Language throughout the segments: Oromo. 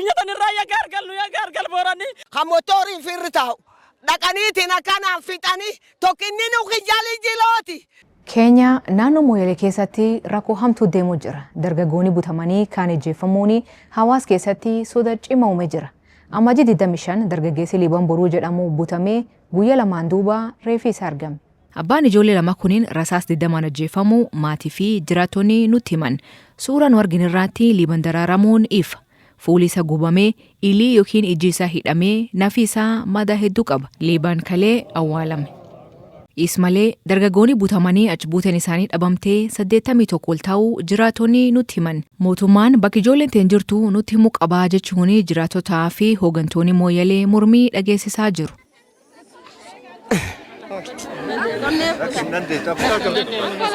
Addunyaa tanirraa yaa gaargal nu yaa gaargal Booranii. Kan motoriin firri taa'u dhaqaniitiin akkanaan fixanii tokkinni nu kijjali jilooti. Keenya naannoo Mooyyalee keessatti rakkoo hamtuu deemuu jira. Dargaggoonni butamanii kaan ijjeeffamuun hawaasa keessatti soda cimaa uumee jira. Amajjii 25 dargaggeessi Liiban Boruu jedhamu butamee guyyaa lamaan duuba reeffi isaa argame. Abbaan ijoollee lama kuniin rasaas 20n ajjeefamuu maatii fi jiraattonni nutti himan. Suuraa nu arginu irraatti Liiban daraaramuun ifa. Fuulli isa gubamee, ilii yookiin ijji isaa hidhamee, nafi isaa madaa hedduu qaba. Liiban kalee awwaalame. Is malee dargaggoonni butamanii achi buuteen isaanii dhabamtee 81 ol ta'uu jiraattonni nutti himan. Mootummaan bakki ijoolleen teen jirtu nutti himuu qabaa jechuun jiraattotaa fi hooggantoonni Mooyyalee mormii dhageessisaa jiru.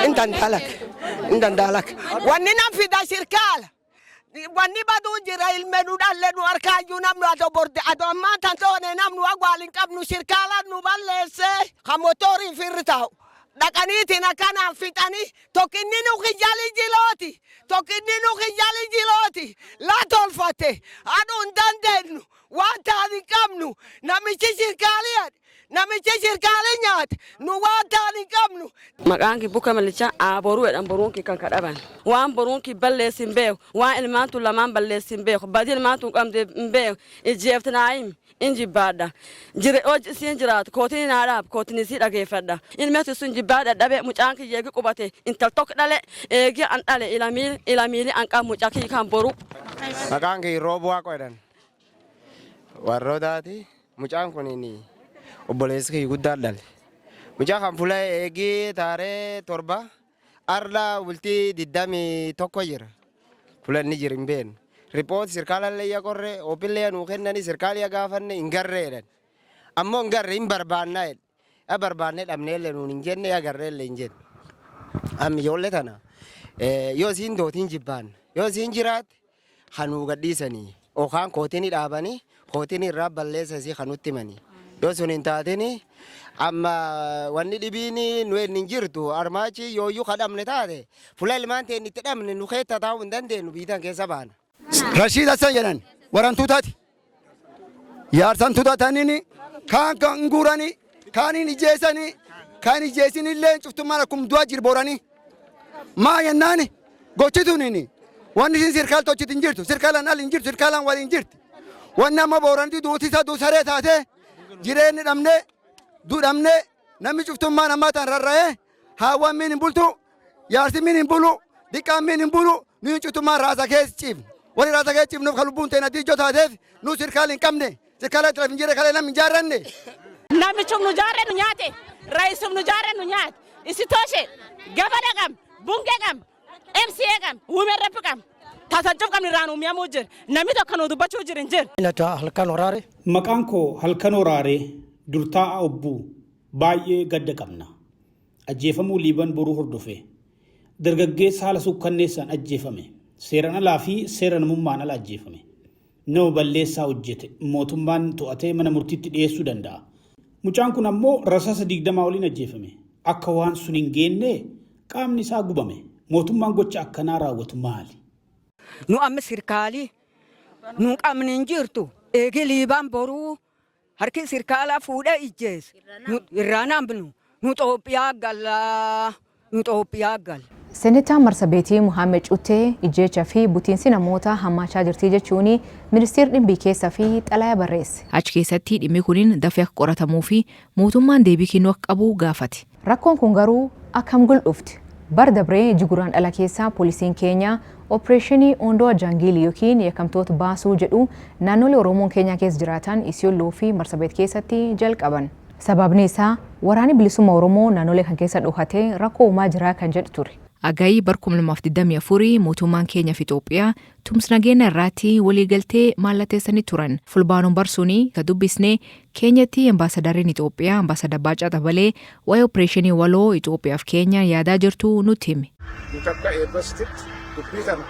Hin dandalak. Hin dandalak. Wanni nam fida sirkaala. Wanni baduu jira ilme nu dhalle nu harkaayyuu namnu ado borde ado ammaan tan toone namnu awwaal hin qabnu sirkaala nu balleesse. Kan motoriin firri taa'u dhaqaniitiin akkanaan fixanii tokkinni nu kijjali jilooti. Tokkinni nu kijjali jilooti. Laa tolfate aduu hin dandeenyu waan ta'an hin qabnu namichi sirkaalii jedhe. Namichi sirkaalii nyaate nu waan ta'an hin qabnu. Maqaan kii Bukka Mallichaa Aaboruu jedhan boruun kii kan kadhaban. Waan boruun kii balleessi hin beeku. Waan ilmaan tun lamaan balleessi hin beeku. Badii ilmaan tun qabde hin beeku. Ijjeefti naayim in jibbaadha. Jire hojii isiin jiraatu kootiin naa dhaab kootiin isii dhageeffadha. Ilmeetu sun jibbaa dadhabe mucaan kiyya eegi qubate intal tokko dhale eegi an dhale ilamiil ilamiili an qabu mucaa kiyya kan boru. Maqaan kiyya Roob Waaqoo jedhan. Warrootaati. Mucaan kun obboleessi kiyya guddaan dhale. Mucaa kan fuula eegii taaree 7 arla bultii 21 jira. Fuula inni jira hin beeknu. Ripoot sirkaalallee yaa qorree oopillee nuu kennanii sirkaalii gaafanne hin garree jedhan. Ammoo hin garree hin barbaannaa jedhe. Ya barbaannee dhabneellee nuun hin jenne ya garreellee hin jenne. Amma ijoollee tana yoo isiin dootiin jibbaan yoo isiin jiraatte kan nuu gadhiisanii yookaan kootiin dhaabanii kootiin irraa balleessa isii kan nutti himanii. Yoo sun hin taatin amma wanni dhibiin nu hin jirtu armaachi yooyyuu kadhamne taate fuula ilmaan ta'e itti dhabne nu keessa taa'uu hin dandeenyu biitan keessa baana. Rashiid Hassan jedhan warantuutaati. Yaarsantuuta taniin kaan kan guuranii kaan hin ijjeessanii kaan ijjeessin illee cuftummaan akkuma du'aa jiru booranii. Maa jennaan gochi tuniin wanni isin sirkaal tochitti hin jirtu sirkaalaan al hin jirtu sirkaalaan waliin jirti. Wanni amma booranitti duuti isaa duusaree taatee jireenyi dhabnee duudhamnee namni cuftummaan ammaa tan rarra'ee haawwan miin hin bultu yaarsi miin hin bulu diqqaan miin hin bulu nuyi cuftummaan raasa keessa ciifnu. Warri raasa keessa ciifnuuf kan lubbuun ta'e adii ijoo taateef nu sirkaal hin qabne sirkaala itti hin jirre kalee namni hin jaarranne. Namichum nu jaarre nu nyaate. Raisum nu jaarre nu nyaate. Isitooshe gabana qam bunge qam MCA qam women rep qam tasan cuf qabni irraan uumamuu jira. Namni tokko nu dubbachuu jira hin jiru. Halkan Horaare. Maqaan koo Halkan Horaaree durtaa'a obbuu baay'ee gadda qabna. Ajjeefamuu Liiban Boruu hordofe. Dargaggeessa haala suukkanneessaan ajjeefame. Seeraan alaa fi seera namummaan ala ajjeefame. Nama balleessaa hojjete mootummaan to'atee mana murtiitti dhiyeessuu danda'a. Mucaan kun ammoo rasaasa 20 oliin ajjeefame. Akka waan sun hin geenne qaamni isaa gubame. Mootummaan gocha akkanaa raawwatu maali? Nu amma sirkaalii nu qabni hin jirtu. Eegi Liibaan Boruu harki sirkaalaa fuudhee ijjeesse. Irraa namnu nu Xoophiyaa gallaa nu Xoophiyaa galla. Senetaan Marsabeetii Muhammed Cuttee ijjeecha fi butiinsi namoota hammaachaa jirti jechuun ministeerri dhimbii keessa fi xalayaa barreesse. Achi keessatti dhimmi kunin dafee akka qoratamuu fi mootummaan deebii kennuu akka qabu gaafate. Rakkoon kun garuu akkam guldhufti? Bar dabree jiguraan dhala keessaa poolisiin keenya opereeshinii Ondoa Jangili yookiin yakkamtoota baasuu jedhu naannolee Oromoon Keenyaa keessa jiraatan Isiyolloo fi Marsabeet keessatti jalqaban. Sababni isaa waraanni bilisummaa Oromoo naannolee kan keessa dhokatee rakkoo uumaa jira kan jedhu ture. Agayi bar 2024 mootummaan Keenya fi Itoophiyaa tumsa nageenya irratti waliigaltee mallatteessanii turan. Fulbaanuun barsuun ka dubbisne Keenyatti ambaasadariin Itoophiyaa Ambaasadar Baacaa Dabalee waa'ee opereeshinii waloo Itoophiyaaf Keenyaan yaadaa jirtu nutti hime. Nuti akka eebbasitti dubbii kana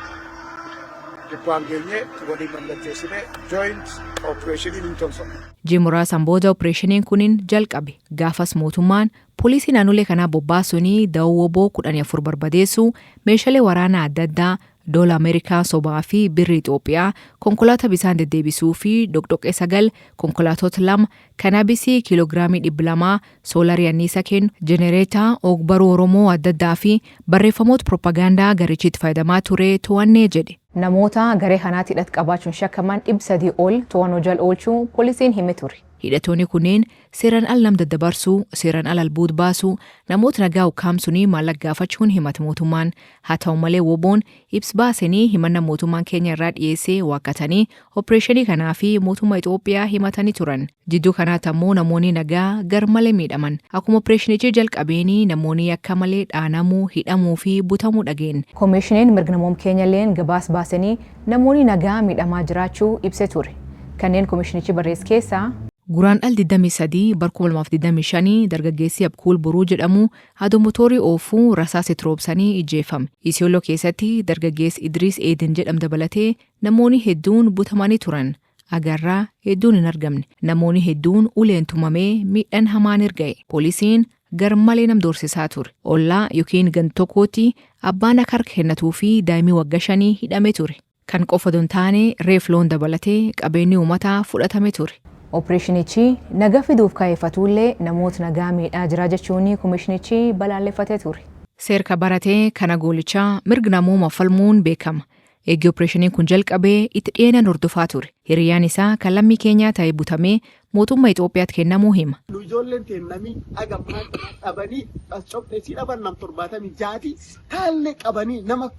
dhibbaan geenyee walii mallatteessinee joint operation hin tolfamu. Ji'a muraasaan booda opereeshiniin kunin jalqabe. Gaafas mootummaan poolisii naannolee kanaa bobbaasuun da'oo woboo 14 barbadeessuu, meeshaalee waraanaa adda addaa, Doola Ameerikaa sobaa fi birri Itoophiyaa, konkolaataa bisaan deddeebisuu fi doqdoqqee 9, konkolaatota 2, kanaabisii kiiloogiraamii 200, soolarii anniisaa kennu, jenereetaa, ogbaruu Oromoo adda addaa fi barreeffamoota propagaandaa garichi itti fayyadamaa ture to'annee jedhe. Namoota garee kanaatti hidhata qabaachuun shakkaman 300 ol to'annoo jala oolchuu poolisiin hime ture. Hidhattoonni kunneen seeraan al nam daddabarsuu, seeraan al albuud baasuu, namoota nagaa ukkaamsuun maallaqa gaafachuun himata mootummaan. Haa ta'u malee, WBOn ibsa baasanii himannaa mootummaan keenya irraa dhiyeessee waakkatanii opereeshinii kanaa fi mootummaa Itoophiyaa himatanii turan. Jidduu kanaatti ammoo namoonni nagaa garmalee miidhaman. Akkuma opereeshinichi jalqabeenii namoonni akka malee dhaanamuu, hidhamuu fi butamuu dhageen. Koomishiniin mirga namooma keenyalleen gabaas baasanii namoonni nagaa miidhamaa jiraachuu ibsee ture. Kanneen koomishinichi barreesse keessaa: Guraandhala 23 bara 2025 dargaggeessi Abkuul Boruu jedhamu adoo motorii oofuu rasaasa itti roobsanii ijjeefame. Isiyooloo keessatti dargaggeessi Idriis Eeden jedhamu dabalatee namoonni hedduun butamanii turan. Agarraa hedduun hin argamne. Namoonni hedduun uleen tumamee miidhaan hamaan erga'e. Poolisiin garmalee nam doorsisaa ture. Ollaa yookiin ganda tokkootti abbaan akka harka kennatuu fi daa'imni waggaa 5 hidhamee ture. Kan qofa osoo hin taane, reef loon dabalatee qabeenyi uummataa fudhatame ture. Opereeshinichi naga fiduuf kaayyeffatullee namoota nagaa miidhaa jira jechuun koomishinichi balaaleffatee ture. Seerka baratee kana goolichaa mirga namooma falmuun beekama. Eeggi opereeshiniin kun jalqabee itti dhiyeenan hordofaa ture. Hiriyyaan isaa kan lammii keenyaa ta'e butamee mootummaa Itoophiyaatti kennamuu hima. Nu ijoolleen teennamii agammaa dhabanii as copheessii dhaban nam 76ti taallee qabanii, nama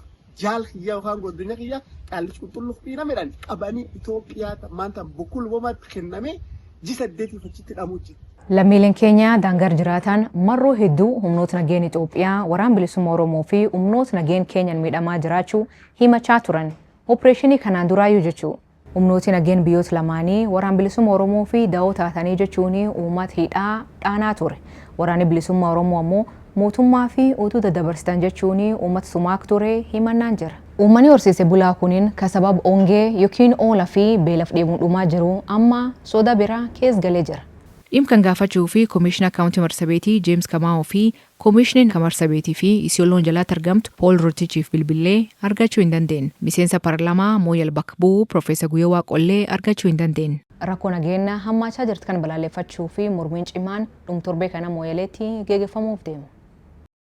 jaal kiyya yookaan godina kiyya qaallichi qulqulluu fi nama qabanii Itoophiyaa maanta bukul wamatti kenname ji 8f achitti hidhamuu jira. Lammiileen keenya daangar jiraatan marroo hedduu humnoota nageenya Itoophiyaa, waraan bilisummaa Oromoo fi humnoota nageenya keenyaan miidhamaa jiraachuu himachaa turan. Opereeshinii kanaan duraayyuu jechuu. Humnooti nageen biyyoota lamaanii waraan bilisummaa Oromoo fi da'oo taatanii jechuun uummata hidhaa dhaanaa ture. Waraanni bilisummaa Oromoo ammoo mootummaa fi utuu daddabarsitan jechuun uummata sumaak ture himannaan jira. Uummanni horsiise bulaa kunin ka sababa ongee yookiin oola fi beelaaf dheebuun dhumaa jiru amma soda biraa keessa galee jira. Dhimma kan gaafachuu fi Koomishinaa Kaawuntii Marsabeetii Jeems Kamaa'oo fi Koomishiniin Marsabeetii fi Isiyooloon jalatti argamtu Pool Rotichiif bilbilee argachuu hin dandeenye. Miseensa paarlaamaa Mooyal bakka bu'uu Profeesar Guyyoo Waaqollee argachuu hin dandeenye. Rakkoo nageenya hammaachaa jirtu kan balaaleffachuu fi mormiin cimaan dhum torbee kana Mooyaleetti geggeeffamuuf deema.